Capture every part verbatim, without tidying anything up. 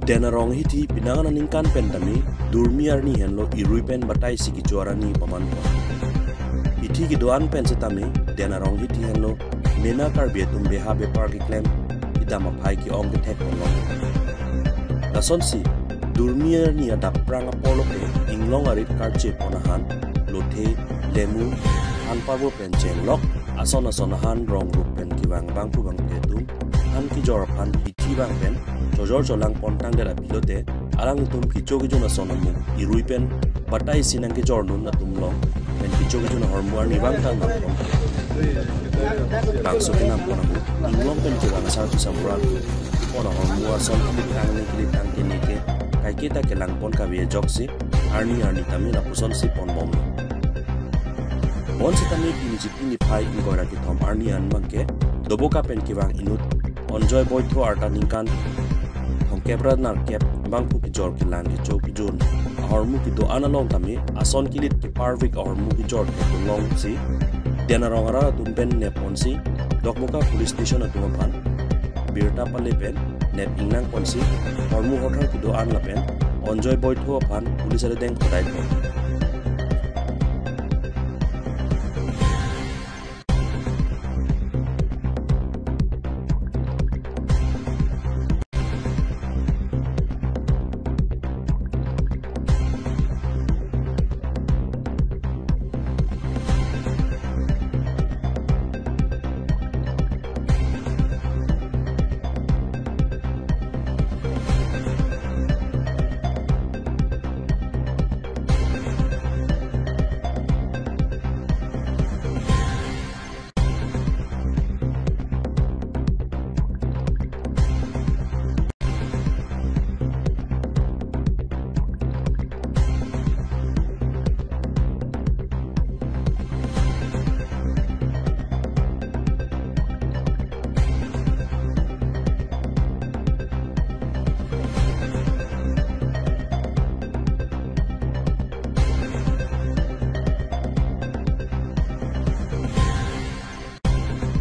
Den Arong hithi penang aningkan pen tame durmi arni henlo irui pen batai si kejor arni paman pon. Hithi kedo-an pen setame Den Arong hithi henlo mena Karbi atum beha bepar keklem kedam aphai ke-ong kethek ponlong. Lasonsi durmi arni adap prang apor lote inglong arit karche pon ahan, lothe, lemu, an parbo pen chenglok, ason ason ahan rong rup pen kevang bangphu bangphi atum han kejor aphan hithi bang pen chojor cholang pon tangdet aphi lote, alanglitum kecho kejun ason amung irui pen batai si nangkejor dun atum along pen kecho kejun ahormu arni bang tang nang pon. Bangso kenam pon ahut inglong pen kevang asar tu saburan pon ahormu ason kilit tang ne kilit tang kene ke kaike ta kelang pon kave ajoksi arni arni tame lapuson si ponbomlo. Bonsetame pini Chiti niphai ingkoi ra kethom arni an bangke Doboka pen kevang inut Anjoy Boitho arta ningkan thomkep ra nerkep bangphu kejor kelang kecho kejun ahormu kedo-an along tame ason kilit keparvik ahormu kejor theklongsi Den Arong arat atum pen nep ponsi Dokmoka Police Station atum aphan birta pale pen nep ingnang ponsi hormu hothar kedo-an lapen Anjoy Boitho aphan police arideng khodai pon.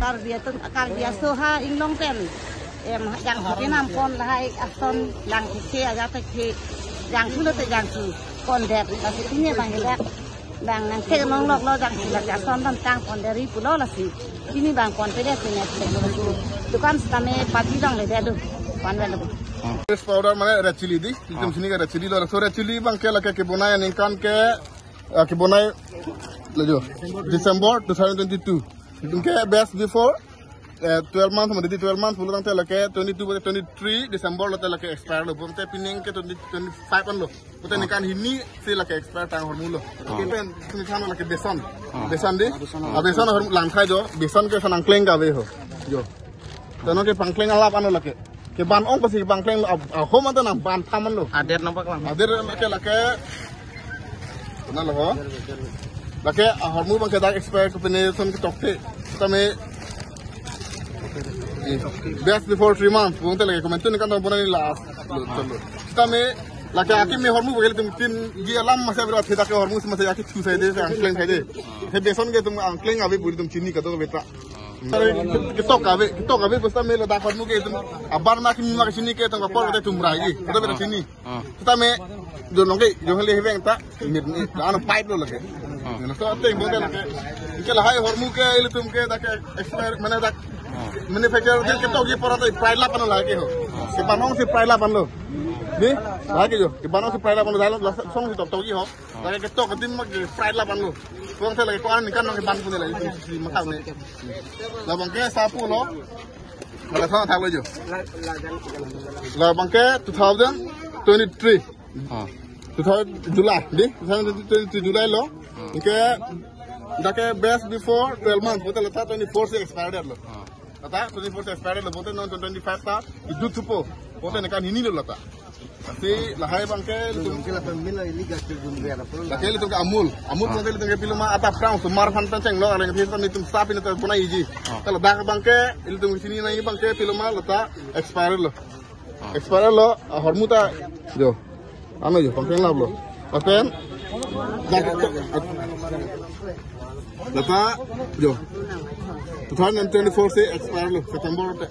Karbi atum, Karbi aso ha inglong pen em jangthu kenam pon lahai ason lang thekse aja thekse jangthu lote jangthu pondet lasi pini bang dak bang nangthek nongloklo jangthu lake ason dam tang pondet ri pulo lasi pini bang ponpedet pini theklo lasi dukan setame pati dongledet do ponvet lo. Face powder mane red chilli di, itum sini ke red chilli lo, so red chilli bangke lake kebonai aningkan ke, ah, kebonai lo jo December two thousand twenty-two. Itum ke best before, eh, twelve months, mane di twelve months pulo tangte lake twenty-two, twenty-three December lote lake expire lo. Bonta pining ke twenty twenty-five an lo. Bonta ningkan hini si lake expire tang hormu lo. Kita ini kan lake besan. Besan di. Ah, besan hormu langkai jo. Besan ke sanang kleng kave ho. Jo. Tano ke pangkleng alap ano lake. Keban ong pasi pangkleng lo, ah, ah, hom anta nang ban thaman lo. Ader nang paklang. Ader lake lake. Kena lo ho. Lake, ah, hormu bangke dak expire ke pene son ke tokte. Setame best before three months. Bonta lake komentu ni kan tong pona ni last. Lo, lo. Setame lake akimi hormu bangke tum tin gi alam masa berat, he dak hormu masa aki thu sai de, angkleng sai de. He besan ke tum angkleng ave puri tum chini kado beta. Sare ketok ave, ketok ave, basta me ladak hormu ke itum abar ma kimi ma ke chini ke itum apor ke itum rai. Kado beta chini. Setame jo nong ke, jo hele heveng ta, mit ni, ano pipe lo lake. Ano so ateng bonta lake. Ke lahai hormu ke ilitum ke dak expire mane dak manufacture ke ketok ye pora to prai lapan lake ho. Si panong si prai lapan lo. Di, lake jo, ke panong si prai lapan lo, dalo song si tok tok ye ho. Lake ketok ke tim mak prai lapan lo. Kong te lake ko an kan nang ban pun lake itum si makan ne. Labangke sapu lo. Lake sana thak lo jo. Labangke two thousand twenty-three. Ah. Two thousand July, di? Two thousand twenty-three July lo. Ah. Anke dak ke best before twelve months, bonta lata twenty-four si expired lo. Ah. Lata twenty-four si expired lo, bonta non twenty-five ta idu thupo. Bonta ningkan hini lo lata. Si lahai bangke itum ke lapan mil ili gas ke gun ria lapan. Lake itum ke Amul. Amul bangke itum ke pilo ma ata prang sumar phan pen chenglok areng thir tam itum sap ini ta puna iji. Ah. Kalau dak bangke itum sini nai bangke pilo ma lata expire lo. Ah. Expire lo, ah, hormu ta jo. Ano jo, pangkleng lap lo. Lapen dak lata jo. Two thousand twenty-four si expire lo, September te.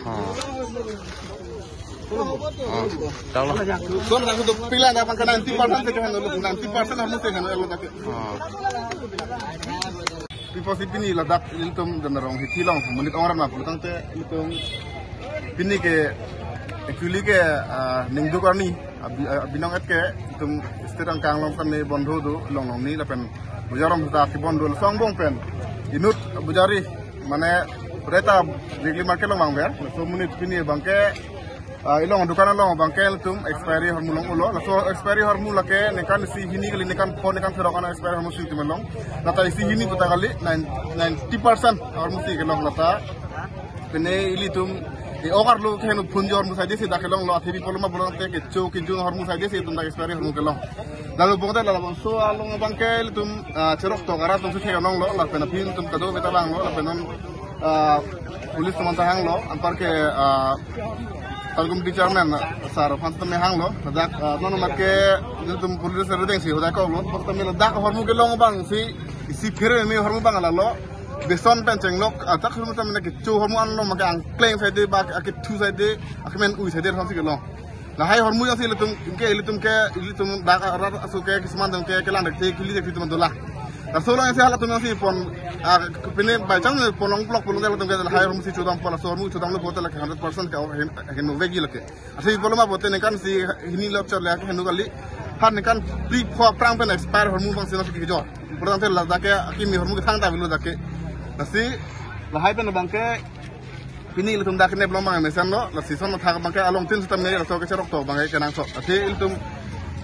Ah. Oh, tanglo. Son langsung tu pila na pangka ninety percent ke kan, ninety percent hormu ke kan, lo tak. Oh. Pipo si pini ladak ilitum dan rong hiti long, monit ong aram na pulo tangte ilitum pini ke actually ke, ah, ningduk arni abi-, ah, abinong et ke ilitum state angkang along kan ne bondho do longlong ni lapen bojar along ta kebondho laso angbong pen inut bojari mane reta weekly market along vangver. So monit pini abangke, ah, ilong dukan along abangke ilitum expiry hormu long-olo. Laso expiry hormu lake ningkan isi hini kali, ningkan pho, ningkan throk ana expiry hormu si ilitum long. Lata isi hini puta kali nine, ninety percent hormu si kelong lata. Pine ilitum e-okar lo keheno phunjo hormu saide si dak kelonglo, athe pi pulo ma pulo tangte kecho kejun hormu saide si ilitum dak expiry hormu kelong. Lalu bonta lala bangso along abangke ilitum, ah, cheroktok arat atum si theklonglo, lapen aphi ilitum kadokave ta vanglo, lapen non, ah, police atum ta hanglo, anparke, ah, Talgum di chairman, ah, sir aphan tame hanglo, ladak, ah, non marke ilitum police redeng si hodai koklo, tame ladak hormu kelong abang si isi phere me hormu abang lalo, beson pen chenglok, ah, dak hormu tame kecho hormu anlo make angkleng saide ba akethu saide, akemen ui saide hormu si kelong. Lahai hormu jongsi ilitum ke, ilitum ke, ilitum dak arat aso ke kisuman atum ke kelang dek the kili dek the atum dolang. Laso lang si halatum jongsi pon, ah, pine by chance pon long block pon long dak atum ke lahai hormu si chodam pon, laso hormu chodamlo pulote lake hundred percent ke hin, hin vegi lake. Asi pulo ma pulote ningkan isi hini lok chor le ke henu kali. Han ningkan phli pho aphrang pen expire hormu abang si nasi kejor. Pulo tangte ladak ke akimi hormu kethang ta bilo dak ke. Lasi lahai pen abangke pini ilitum dak ne belong abang mesenlo, lasi son thak abangke along tin sitame laso kecheroktok abangke kenangsot. Athe ilitum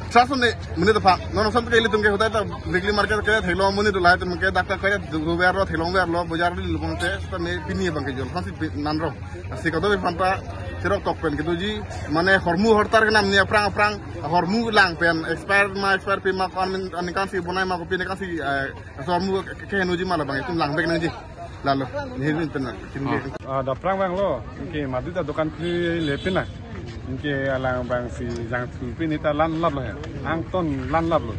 trust ne monit aphan. Non son ke ilitum ke hodai ta weekly market ke theklong monit lahai atum ke dak ta ke do verlo, theklong verlo, bojar li lubong te sitame pini abangke jol. Pasi pi-, nanrong. Lasi kadokave aphan ta cheroktok pen kedoji, mane hormu hortar kenam ni aphrang aphrang hormu lang pen expire ma expire pe ma ko anmin aningkan si bonai ma ko pine kan si, eh, laso hormu ke, ke, kehenuji ma labang ilitum lang vek nangji. Lalo, nihir pen na, kin Ah, ah, dak aphrang vanglo, anke madu ta dukan phli le pin na. Anke alang abang si jangthu pini ta lan lap lo he. Angton lan lap lo.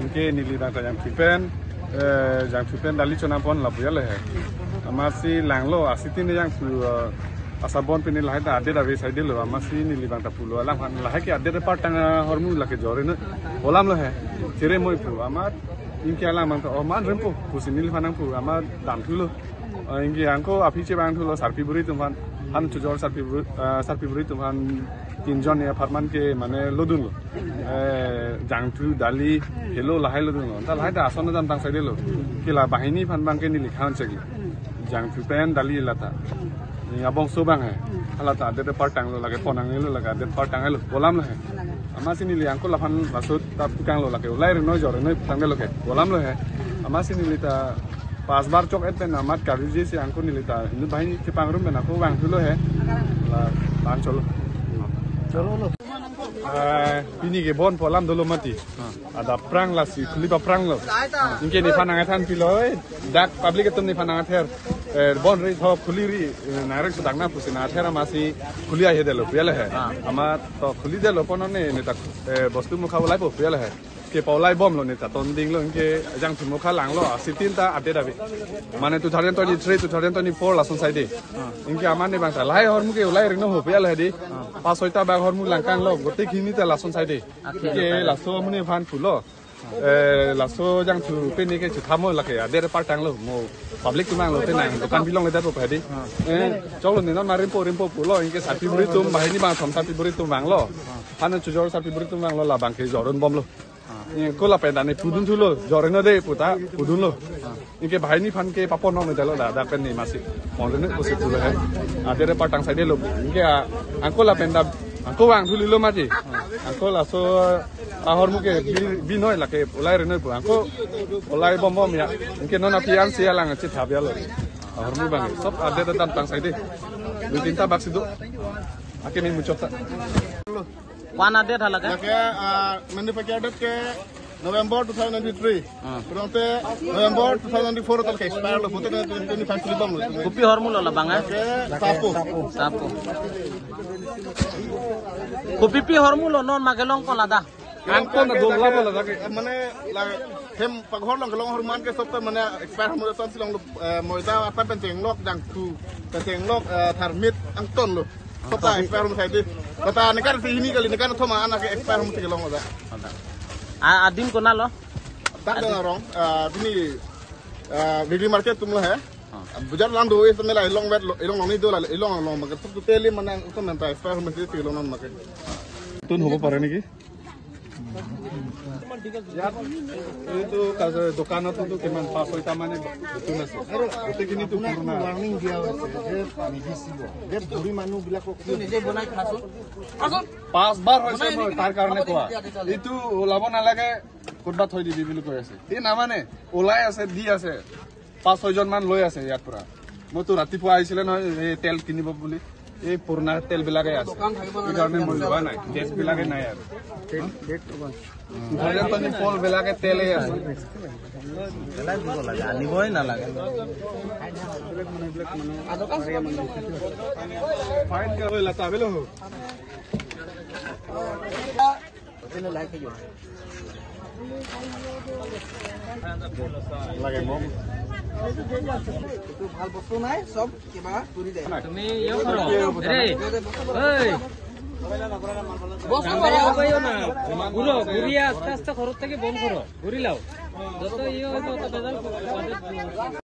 Anke neli abang ta jangthu pen, eh, jangthu pen dali chonam pon lapu ya lo he. Amatsi langlo, asitin jangthu, eh, asabon pini lahai ta adet ave saide lo. Amatsi neli abang ta pulo alang aphan lahai ke adet apar tang, eh, hormu lake jor-i no. Olam lo he. Chere moi pu amat anke alang abang ta, oh, man rimpo, pusi neliphan nangpu, amat damthulo. Eh, anke angko aphi chevangthulo, sarpi buri atum aphan, han chojor sarpi buri, eh, sarpi buri atum aphan tinjon ya apharman ke mane lodunlo. Eh, jangthu, dali, helo lahai lodunlo. Ta lahai ta ason dam tang saide lo. Ke la banghini aphan abangke neli khan chegi. Jangthu pen dali lata. Ni abongso abang he. Halata adet apar tanglo lake ponang lo lake adet apar tanglo. Olam lo he. Amatsi neli angko laphan laso ta pukanglo lake. Ulai reno jor reno tangde lo ke. Olam lo he. Amatsi neli ta pas bar chok et pen amat karjuji si angko neli ta inut banghini kepangrum pen angko vangthulo he. La pan cholo. Cholo lo. Eh, pini ke bon pu alam dolo mati. Ah. Adap aphrang lasi khuli aphrang lo. Anke nephan nangthan pilo, eh, dak public atum nephan nangther. Eh, bon ri tho khuli ri, eh, nangrekso dak na pusi nangther amatsi khuli ahe detlo pu ya lo he. Ah. Amat to khuli detlo pon ne neta, eh, bostu mukha ulai po pu ya lo he. Ke pa ulai bomlo neta ton dinglo anke jangthu mukha langlo, asitin ta adet ave. Mane two thousand twenty-three, two thousand twenty-four lason saide. Ah. Anke amat ne abang ta lahai hormu ke ulai reno ho pu ya lo he di. Ah. Pas soita bag hormu langkanglo, gote hini ta lason saide. Anke laso amonit aphan pulo. Eh, laso jangthu pini ke chithamo lake adet apar tanglo mo public atum vanglo te nang dukan bilong le dat po padi. Eh, choklo ne non ma rimpo rimpo pulo anke sarpi buri atum banghini abang thom sarpi buri atum vanglo. Han chojor sarpi buri atum vanglo la abangke jor-un bomlo. Anke lapen ta ne pudunthulo jor-i no de pu ta pudunlo. Anke banghini aphan ke papon nong medalo da, dak pen ne amatsi. Mon ne pusi pulo he. Adet apar tang saide lo. Anke a, angko lapen ta, angko vangthu lilo mati. Angko laso ahormu ke bi, bi noi lake ulai reno pu. Angko ulai bom bom ya. Anke non aphi an si alang chithap ya lo. Ahormu abang. Sob adet dam tang saide. Dui tinta bak si do. Akimi muchot ta. Ko-an adet hala ke? Lake, ah, manufacture date ke November two thousand twenty-three. Ah. Pulote November two thousand twenty-four tal ke expire lo, pulote twenty twenty-five choli bomlo. Kopi hormu lo labang, eh? Lake sapo. Sapo. Kopi pi hormu lo non ma kelong ko ladak? Angko na dom labo ladak ke. Mane la hem paghor long kelong hormu an ke sob ta mane expire hormu ta si longlo, eh, moita ata pen chenglok jangthu, pen chenglok, eh, tharmit angton lo. Sota expire hum sai di. Bata nekan si hini kali nekan thoma anak ke expire hum si kelong ada. A, adim konatlo? Tak ada orang. Ah, bini, ah, bini market tumlo hai. Bajar lam do, is mela ilong vet lo, ilong long ni do la, ilong long market tu teli mana tu menta expire hum si kelong non market. Tun hobo pare niki? ইয়াত এইটো কাজ-, দোকানতো কিমান পাঁচ ছয়টা মানে নতুন আছে। গোটেইখিনিতো আপোনাৰ পুৰণা। ৱাৰ্ণিং দিয়া হৈছে যে নিদিছিব, যে বুঢ়ী মানুহবিলাকক কিয় নিজে বনাই খাচোন। পাঁচবাৰ হৈছে মই তাৰ কাৰণে কোৱা। এইটো ওলাব নালাগে, ক'ৰবাত থৈ দিবি বুলি কৈ আছে। এই নামানে, ওলাই আছে, দি আছে। পাঁচ ছয়জন মান লৈ আছে ইয়াৰ পৰা। মইতো ৰাতিপুৱা আহিছিলে নহয়, এই তেল কিনিব বুলি। এই পুৰণা তেল বিলাকে আছে। সেইকাৰণে মই লোৱা নাই, ডেট বিলাকে নাই আৰু। উম। পল বিলাকে তেলেই আছে। পেলাই দিব লাগে, আনিবই নালাগে। ফাইন কে হয়, লাটা বেলো হয়। লাগে মোক। এইটো ভাল বস্তু নাই, চব কিবা কৰি দে। তুমি ইয়ে করো। রে, এই। বস্তু তুমি ইয়ে করো না। ঘুরো, ঘুরিয়ে আস্তে আস্তে ঘর থেকে বন্ধ করো। ঘুরি লাও। যত ইয়ে হয়, তত ভেজাল।